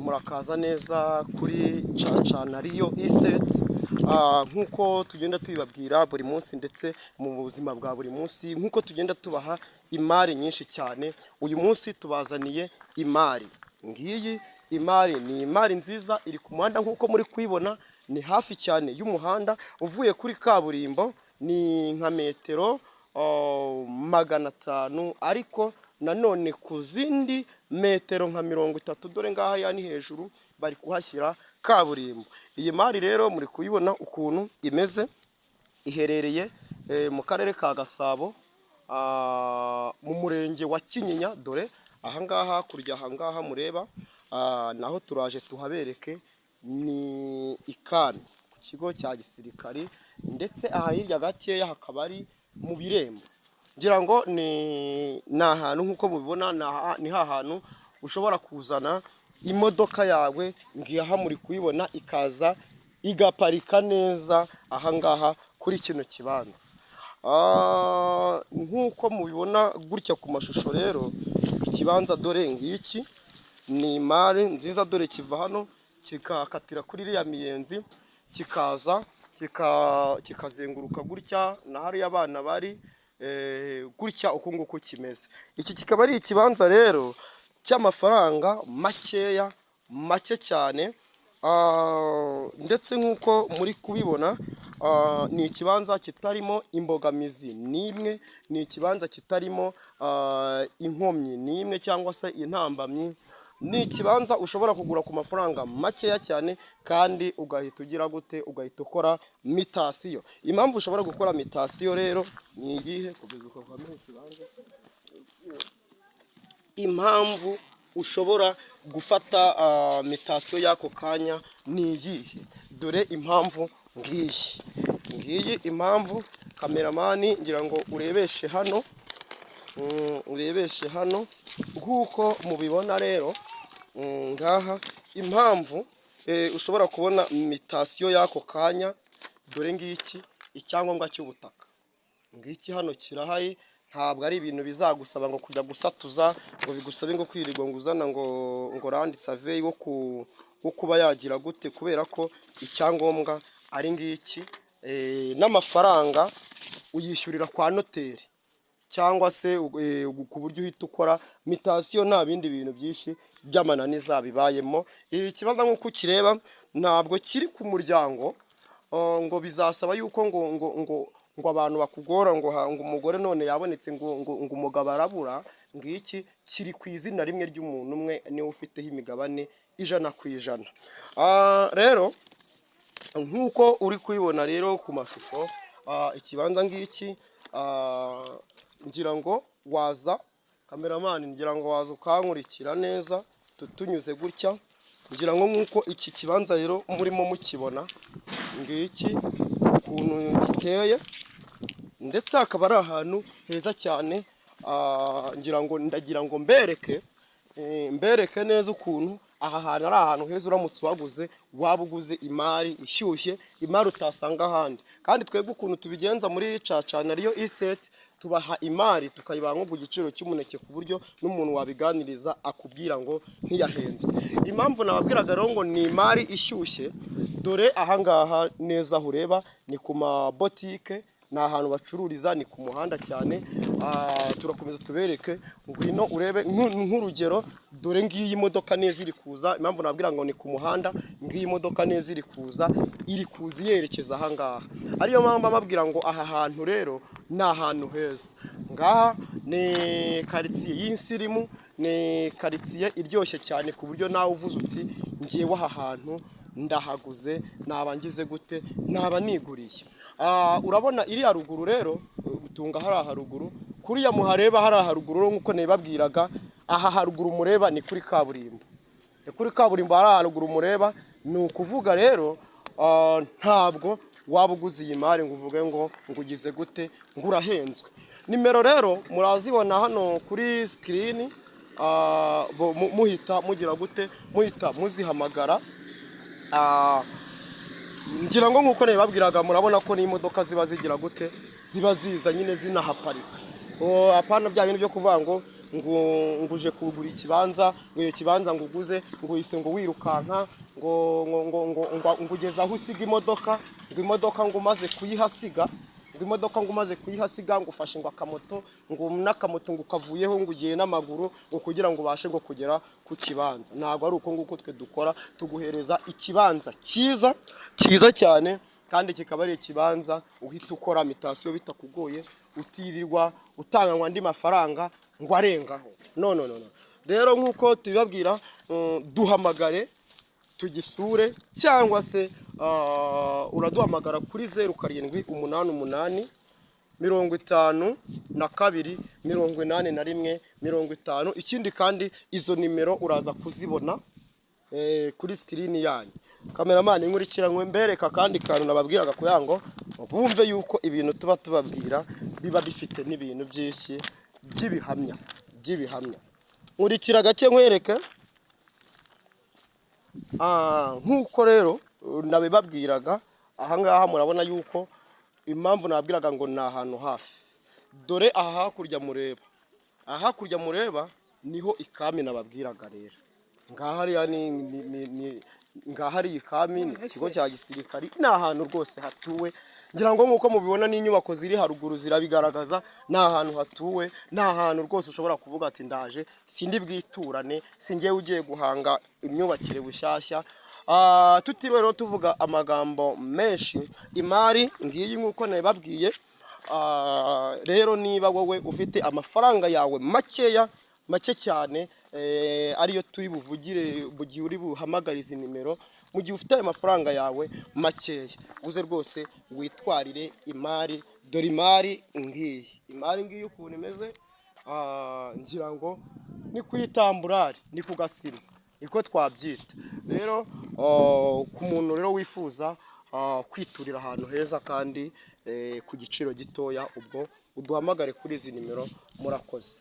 Murakaza neza kuri Cacana Real Estate. Nk'uko tugenda tubibabwira buri munsi ndetse mu buzima bwa buri munsi, nk'uko tugenda tubaha imari nyinshi cyane, uyu munsi tubazaniye imari. Ngiyi imari, ni imari nziza iri ku muhanda nk'uko muri kuyibona, ni hafi cyane y'umuhanda uvuye kuri kaburimbo, ni nka metero 500, ariko nanone ku zindi metero nka 30, dore ngaha ya ni hejuru bari kuhashyira kaburimbo. Iyi mari rero muri kuyibona ukuntu imeze, iherereye mu karere ka Gasabo, mu murenge wa Kinyinya. Dore ahangaha hakurya, ahangaha mureba, naho turaje tuhabereke, ni ikami ku kigo cya gisirikari, ndetse aha hirya gakeya hakaba ari mu Birembo. Ngira ngo ni ahantu nk'uko mubibona, ni hantu ushobora kuzana imodoka yawe, ngiyaha muri kuyibona, ikaza igaparika neza ahangaha kuri kino kibanza. Nk'uko mubibona gutya ku mashusho rero, ikibanza dore ngiki, ni imari nziza. Dore kiva hano kikakatira kuri iriya miyenzi, kikaza kikazenguruka gutya na hariya abana bari gutya, uku nguku kimeze. Iki kikaba ari ikibanza rero cy'amafaranga makeya, make cyane, ndetse nk'uko muri kubibona, ni ikibanza kitarimo imbogamizi n'imwe, ni ikibanza kitarimo inkomyi n'imwe cyangwa se intambamyi. Ni ikibanza ushobora kugura ku mafaranga makeya cyane kandi ugahita ugira gute? Ugahita ukora mutation. Impamvu ushobora gukora mutation rero ni iyihe? Kugeza ukavamo ikibanza. Impamvu ushobora gufata mutation y'ako kanya ni iyihe? Dore impamvu ngiyi, ngiyi impamvu. Cameraman, ngira ngo urebeshe hano, urebeshe hano nk'uko mubibona rero ngaha impamvu ushobora kubona mutation y'ako kanya. Dore ngiki icyangombwa cy'ubutaka, ngiki hano kirahari. Ntabwo ari ibintu bizagusaba ngo kujya gusatuza, ngo bigusabe ngo kwirirwa ngo uzana ngo land survey wo kuba yagira gute, kubera ko icyangombwa ari ngiki, n'amafaranga uyishyurira kwa noteri cyangwa se ku buryo uhita ukora mutation, nta bindi bintu byinshi by'amananiza bibayemo. Iki kibanza nk'uko ukireba ntabwo kiri ku muryango, ngo bizasaba yuko ngo abantu bakugora ngo umugore none yabonetse, ngo umugabo arabura. Ngiki kiri ku izina rimwe ry'umuntu umwe, niwe ufiteho imigabane 100%. Rero nk'uko uri kubibona rero ku mashusho, ikibanza ngiki, ngira ngo waza, cameraman, ngira ngo waza ukankurikira neza, tunyuze gutya. Ngira ngo nk'uko iki kibanza rero murimo mukibona, ngiki ukuntu giteye, ndetse hakaba ari ahantu heza cyane. Ngira ngo ndagira ngo mbereke neza ukuntu aha hantu ari ahantu heza. Uramutse uhaguze waba uguze imari ishyushye, imari utasanga ahandi. Kandi twebwe ukuntu tubigenza muri Cacana Real Estate, tubaha imari tukayibaha nko ku giciro cy'umuneke, ku buryo n'umuntu wabiganiriza akubwira ngo ntiyahenzwe. Impamvu nababwiraga rero ngo ni imari ishyushye, dore ahangaha neza aho ureba ni ku mabotike, ni ahantu bacururiza, ni ku muhanda cyane. Turakomeza tubereke, ngwino urebe. Nk'urugero dore ngiyi modoka neza iri kuza. Impamvu nabwira ngo ni ku muhanda, ngiyi modoka neza iri kuza, iri kuza yerekeza ahangaha. Ariyo mpamvu mbabwira ngo aha hantu rero ni ahantu heza. Ngaha ni karitsiye y'insirimu, ni karitsiye iryoshye cyane, ku buryo nawe uvuze uti ngewe aha hantu ndahaguze, naba ngize gute? Naba niguriye. Urabona iriya ruguru rero, utunga hariya haruguru, kuriya muhareba hariya haruguru rero, nk'uko nabibabwiraga, aha haruguru mureba ni kuri kaburimbo, ni kuri kaburimbo hariya haruguru mureba. Ni ukuvuga rero ntabwo waba uguze iyi mari ngo uvuge ngo ugize gute, ngo urahenzwe. Nimero rero murazibona hano kuri screen, muhita mugira gute? Muhita muzihamagara. Ngira ngo nk'uko nabibabwiraga, murabona ko n'imodoka ziba zigira gute? Ziba ziza nyine zinahaparika. Oh, apana bya bintu byo kuvuga ngo ngo uje kugura ikibanza, ngo iyo kibanza ngo uguze, ngo uhise ngo wirukanka, ngo ugeze aho usiga imodoka, ngo imodoka ngo umaze kuyihasiga, ngo imodoka ngo umaze kuyihasiga, ngo ufashe ngo akamoto, ngo n'akamoto ngo ukavuyeho, ngo ugiye n'amaguru, ngo kugira ngo ubashe ngo kugera ku kibanza. Ntabwo ari uko nguko twe dukora. Tuguhereza ikibanza cyiza, cyiza cyane, kandi kikaba ari ikibanza uhita ukora mutation bitakugoye, utirirwa utanganywa andi mafaranga ngo arengaho. No, no, no, no. Rero nk'uko tubibabwira, duhamagare tugisure, cyangwa se uraduhamagara kuri 0788528150. Ikindi kandi, izo nimero uraza kuzibona kuri screen yanyu. Cameraman, nkurikira mbereka akandi kantu nababwiraga kugira ngo bumve yuko ibintu tuba tubabwira biba bifite n'ibintu byinshi by'ibihamya. Nkurikira gake nkwereke. Nk'uko rero nabibabwiraga, ahangaha murabona yuko impamvu nababwiraga ngo ni ahantu hafi. Dore aha hakurya mureba, aha hakurya mureba niho ikami nababwiraga. Rero ngaha hariya ni ngaha hari ikami, ni ikigo cya gisirikari. Ni ahantu rwose hatuwe. Ngira ngo nk'uko mubibona n'inyubako ziri haruguru zirabigaragaza. Ni ahantu hatuwe, ni ahantu rwose ushobora kuvuga ati: "Ndaje, sindi bwiturane, si njyewe ugiye guhanga imyubakire bushyashya." Tutiriwe rero tuvuga amagambo menshi, imari ngiyi nk'uko nabibabwiye. Rero niba wowe ufite amafaranga yawe makeya, make cyane, ariyo turi buvugire mu gihe uri buhamagare izi nimero, mu gihe ufite ayo mafaranga yawe makeya, uze rwose witwarire imari. Dore imari ngiyi, imari ngiyi ukuntu imeze. Ngira ngo ni ku itamburari, ni ku gasima, niko twabyita. Rero ku muntu rero wifuza kwiturira ahantu heza kandi ku giciro gitoya, ubwo uduhamagare kuri izi nimero. Murakoze.